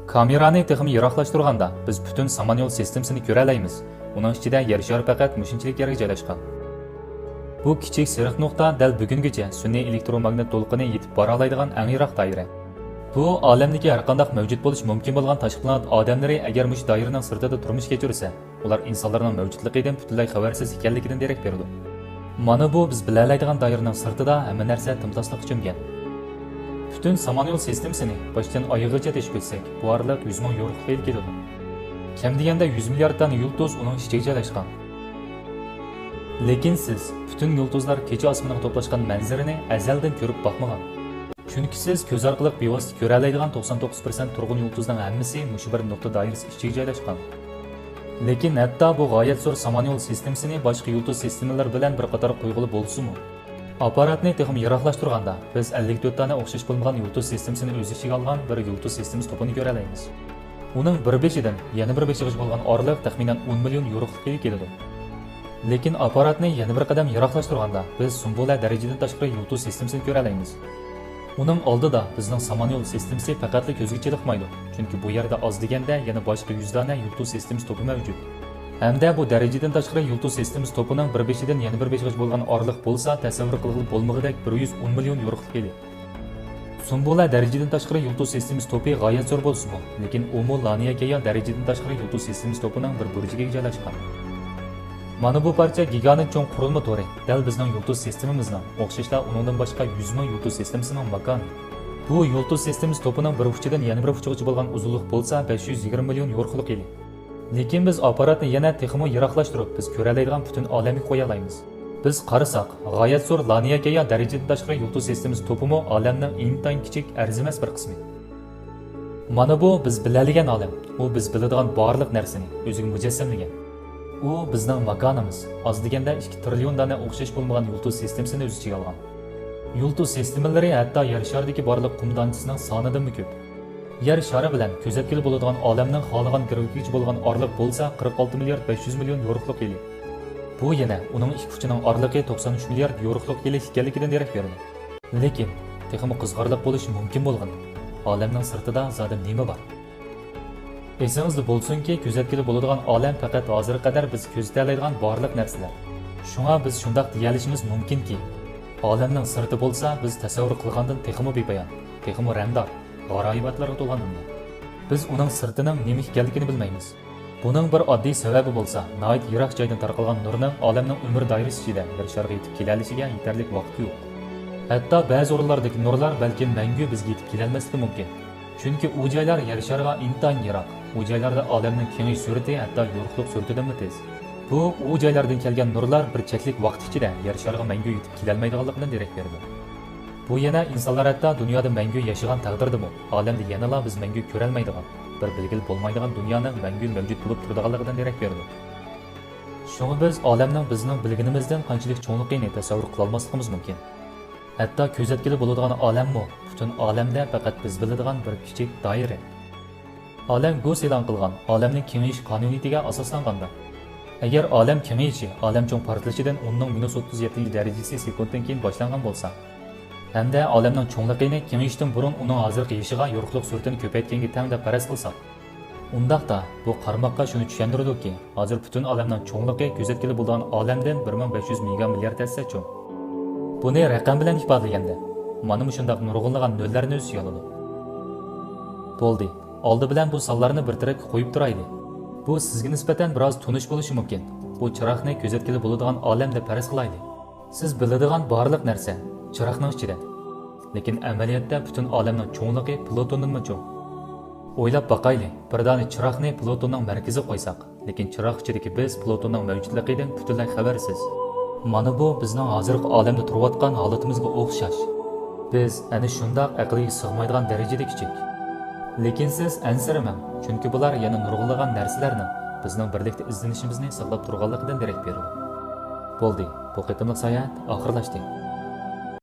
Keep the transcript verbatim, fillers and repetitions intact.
كامېرانى تېخىمۇ يىراقلاشتۇرغاندا، بىز پۈتۈن سامان يول سىستېمىسىنى كۆرەلەيمىز. ئۇنىڭ ئىچىدە يەر شارى پەقەت مۇشۇنچىلىك يەرگە جايلاشقان. بۇ كىچىك سېرىق نۇقتا دەل بۈگۈنگىچە سۈنئىي ئېلېكتروماگنىت دولقۇنى يېتىپ بارالايدىغان ئەڭ يىراق دائىرە. بۇ ئالەمدىكى ھەرقانداق مەۋجۇت بولۇشى مۇمكىن بولغان تاشقى پلانېت ئادەملىرى ئەگەر مۇشۇ دائىرىنىڭ سىرتىدا تۇرمۇش كەچۈرسە، ئۇلار ئىنسانلارنىڭ مەۋجۇتلۇقىدىن پۈتۈنلەي خەۋەرسىز ئىكەنلىكىدىن دېرەك بېرىدۇ. مانا بۇ بىز بىلەلەيدىغان دائىرىنىڭ سىرتىدا ھەممە نەرسە تىمتاسلىققا چۆمگەن. پۈتۈن سامان يول سىستېمىسىنى باشتىن ئايىغىچە تەشۋىق ئەتسەك، بۇ ئارىلىق يۈز مىڭ يورۇقلۇق يىلى كېلىدۇ. كەم دېگەندە يۈز مىليارد دانە يۇلتۇز ئۇنىڭ ئىچىگە جايلاشقان. لېكىن سىز پۈتۈن يۇلتۇزلار كېچە ئاسمىنىغا توپلاشقان مەنزىرىنى ئەزەلدىن كۆرۈپ باقمىغان. چۈنكى سىز كۆز ئارقىلىق بىۋاسىتە كۆرەلەيدىغان توقسان توققۇز پىرسەنت تۇرغۇن يۇلتۇزنىڭ ھەممىسى مۇشۇ بىر نۇقتا دائىرىسى ئىچىگە جايلاشقان. لېكىن ھەتتا بۇ غايەت زور سامان يول سىستېمىسىنى باشقا يۇلتۇز سىستېمىلىرى بىلەن بىر قاتارغا قويغىلى بولسىمۇ، ئاپپاراتنى تېخىمۇ يىراقلاشتۇرغاندا، بىز ئەللىك تۆت دانە ئوخشاش بولمىغان يۇلتۇز سىستېمىسىنى ئۆز ئىچىگە ئالغان بىر يۇلتۇز سىستېمىسى توپىنى كۆرەلەيمىز. ئۇنىڭ بىر بېشىدىن يەنە بىر بېشىغىچە بولغان ئارىلىق تەخمىنەن ئون مىليون يورۇقلۇق يىلى كېلىدۇ. لېكىن ئاپپاراتنى يەنە بىر قەدەم يىراقلاشتۇرغاندا، بىز سۇمبۇلە دەرىجىدىن تاشقىرى يۇلتۇز سىستېمىسىنى كۆرەلەيمىز. ئۇنىڭ ئالدىدا بىزنىڭ سامان يول سىستېمىسى پەقەتلا كۆزگە چېلىقمايدۇ، چۈنكى بۇ يەردە ئاز دېگەندە يەنە باشقا يۈز دانە يۇلتۇز سىستېمىسى توپى مەۋجۇت. ھەمدە بۇ دەرىجىدىن تاشقىرى يۇلتۇز سىستېمىسى توپىنىڭ بىر بېشىدىن يەنە بىر بېشىغىچە بولغان ئارىلىق بولسا تەسەۋۋۇر قىلغىلى بولمىغۇدەك بىر يۈز ئون مىليون يورۇقلۇق يىلى. سۇمبۇلە دەرىجىدىن تاشقىرى يۇلتۇز سىستېمىسى توپى غايەت زور بولسىمۇ، لېكىن ئۇمۇ لانىيەكەيا دەرىجىدىن تاشقىرى يۇلتۇز سىستېمىسى توپىنىڭ بىر بۇرجىكىگە جايلاشقان. مانا بۇ پارچە گىگانت چوڭ قۇرۇلما تورى دەل بىزنىڭ يۇلتۇز سىستېمىمىزنىڭ، ئوخشاشلا ئۇنىڭدىن باشقا يۈز مىڭ يۇلتۇز سىستېمىسىنىڭ ماكانى. بۇ يۇلتۇز سىستېمىسى توپىنىڭ بىر ئۇچىدىن يەنە بىر ئۇچىغىچە بولغان ئۇزۇنلۇق بولسا بەش يۈز يىگىرمە مىليون يورۇقلۇق يىلى. لېكىن بىز ئاپپاراتنى يەنە تېخىمۇ يىراقلاشتۇرۇپ، بىز كۆرەلەيدىغان پۈتۈن ئالەمگە قويالايمىز. بىز قارىساق، غايەت زور لانىيەكەيا دەرىجىدىن تاشقىرى يۇلتۇز سىستېمىسى توپىمۇ ئالەمنىڭ ئىنتايىن كىچىك، ئەرزىمەس بىر قىسمى. مانا بۇ بىز بىلەلىگەن ئالەم. ئۇ بىز بىلىدىغان بارلىق نەرسىنى ئۆزىگە مۇجەسسەملىگەن. ئۇ بىزنىڭ ماكانىمىز. ئاز دېگەندە ئىككى تىرىليون دانە ئوخشاش بولمىغان يۇلتۇز سىستېمىسىنى ئۆز ئىچىگە ئالغان. يۇلتۇز سىستېمىلىرى ھەتتا يەر شارىدىكى بارلىق قۇم دانچىسىنىڭ سانىدىنمۇ كۆپ. يەر شارى بىلەن كۆزەتكىلى بولىدىغان ئالەمنىڭ خالىغان گىرۋىكىگىچە بولغان ئارىلىق بولسا قىرىق ئالتە مىليارد بەش يۈز مىليون يورۇقلۇق يىلى. بۇ يەنە ئۇنىڭ ئىككى ئۇچىنىڭ ئارىلىقى توقسان ئۈچ مىليارد يورۇقلۇق يىلى ئىكەنلىكىدىن دېرەك بېرىدۇ. لېكىن تېخىمۇ قىزىقارلىق بولۇشى مۇمكىن بولغىنى، ئالەمنىڭ سىرتىدا زادى نېمە بار؟ ئېسىڭىزدە بولسۇنكى، كۆزەتكىلى بولىدىغان ئالەم پەقەت ھازىرغا قەدەر بىز كۆزىتەلەيدىغان بارلىق نەرسىلەر. شۇڭا بىز شۇنداق دېيەلىشىمىز مۇمكىنكى، ئالەمنىڭ سىرتى بولسا بىز تەسەۋۋۇر قىلغاندىن تېخىمۇ بىپايان، تېخىمۇ رەڭدار، غارايىۋاتلارغا تولغان دۇنيا. بىز ئۇنىڭ سىرتىنىڭ نېمە ئىكەنلىكىنى بىلمەيمىز. بۇنىڭ بىر ئاددىي سەۋەبى بولسا، ناھايىتى يىراق جايدىن تارقالغان نۇرنىڭ ئالەمنىڭ ئۆمۈر دائىرىسى ئىچىدە يەر شارىغا يېتىپ كېلەلىشىگە يېتەرلىك ۋاقىت يوق. ھەتتا بەزى ئورۇنلاردىكى نۇرلار بەلكىم مەڭگۈ بىزگە يېتىپ كېلەلمەسلىكى مۇمكىن. چۈنكى ئۇ جايلار يەر شارىغا ئىنتايىن يىراق. ئۇ جايلاردا ئالەمنىڭ كېڭىيىش سۈرئىتى ھەتتا يورۇقلۇق سۈرئىتىدىنمۇ تېز. بۇ، ئۇ جايلاردىن كەلگەن نۇرلار بىر چەكلىك ۋاقىت ئىچىدە يەر شارىغا مەڭگۈ يېتىپ كېلەلمەيدىغانلىقىدىن دېرەك بېرىدۇ. بۇ يەنە ئىنسانلار ھەتتا دۇنيادا مەڭگۈ ياشىغان تەقدىردىمۇ، ئالەمدە يەنىلا بىز مەڭگۈ كۆرەلمەيدىغان، بىر بىلگىلى بولمايدىغان دۇنيانىڭ مەڭگۈ مەۋجۇت بولۇپ تۇرىدىغانلىقىدىن دېرەك بېرىدۇ. شۇڭا بىز ئالەمنىڭ بىزنىڭ بىلگىنىمىزدىن قانچىلىك چوڭلۇقىنى تەسەۋۋۇر قىلالماسلىقىمىز مۇمكىن. ھەتتا كۆزەتكىلى بولىدىغان ئالەممۇ پۈتۈن ئالەمدە پەقەت بىز بىلىدىغان بىر كىچىك دائىرە. ئالەم گوس ئېلان قىلغان ئالەمنىڭ كېڭىيىش قانۇنىيىتىگە ئاساسلانغاندا، ئەگەر ئالەم كېڭىيىشى ئالەم چوڭ پارتلىشىدىن ئوننىڭ مىنۇس ئوتتۇز يەتتىنچى دەرىجىسى سېكۇنتتىن كېيىن باشلانغان بولسا، ھەمدە ئالەمنىڭ چوڭلۇقىنى كېڭىيىشتىن بۇرۇن ئۇنىڭ ھازىرقى يېشىغا يورۇقلۇق سۈرئىتىنى كۆپەيتكەنگە تەڭ دەپ پەرەز قىلساق، ئۇنداقتا بۇ قارىماققا شۇنى چۈشەندۈرىدۇكى، ھازىر پۈتۈن ئالەمنىڭ چوڭلۇقى كۆزەتكىلى بولىدىغان ئالەمدىن بىر مىڭ بەش يۈز مېگا مىليارد ھەسسە چوڭ. بۇنى رەقەم بىلەن ئىپادىلىگەندە، مانا مۇشۇنداق نۇرغۇنلىغان نۆللەرنى ئۆز ئىچىگە ئالىدۇ. بولدى، ئالدى بىلەن بۇ سانلارنى بىر تەرەپكە قويۇپ تۇرايلى. بۇ سىزگە نىسبەتەن بىراز تونۇش بولۇشى مۇمكىن. بۇ چىراغنى كۆزەتكىلى بولىدىغان ئالەم دەپ پەرەز قىلايلى. سىز بىلىدىغان بارلىق نەرسە چىراغنىڭ ئىچىدە. لېكىن ئەمەلىيەتتە پۈتۈن ئالەمنىڭ چوڭلۇقى پلۇتوندىنمۇ چوڭ. ئويلاپ باقايلى، بىر دانە چىراغنى پلۇتوننىڭ مەركىزىگە قويساق، لېكىن چىراغ ئىچىدىكى بىز پلۇتوننىڭ مەۋجۇتلۇقىدىن پۈتۈنلەي خەۋەرسىز. مانا بۇ بىزنىڭ ھازىرقى ئالەمدە تۇرۇۋاتقان ھالىتىمىزگە ئوخشاش. بىز ئەنە شۇنداق ئەقىلگە سىغمايدىغان دەرىجىدە كىچىك. لېكىن سىز ئەنسىرىمەڭ، چۈنكى بۇلار يەنە نۇرغۇنلىغان نەرسىلەرنىڭ بىزنىڭ بىرلىكتە ئىزدىنىشىمىزنى ساقلاپ تۇرغانلىقىدىن دېرەك بېرىدۇ. بولدى، بۇ قېتىملىق ساياھەت ئاخىرلاشتى.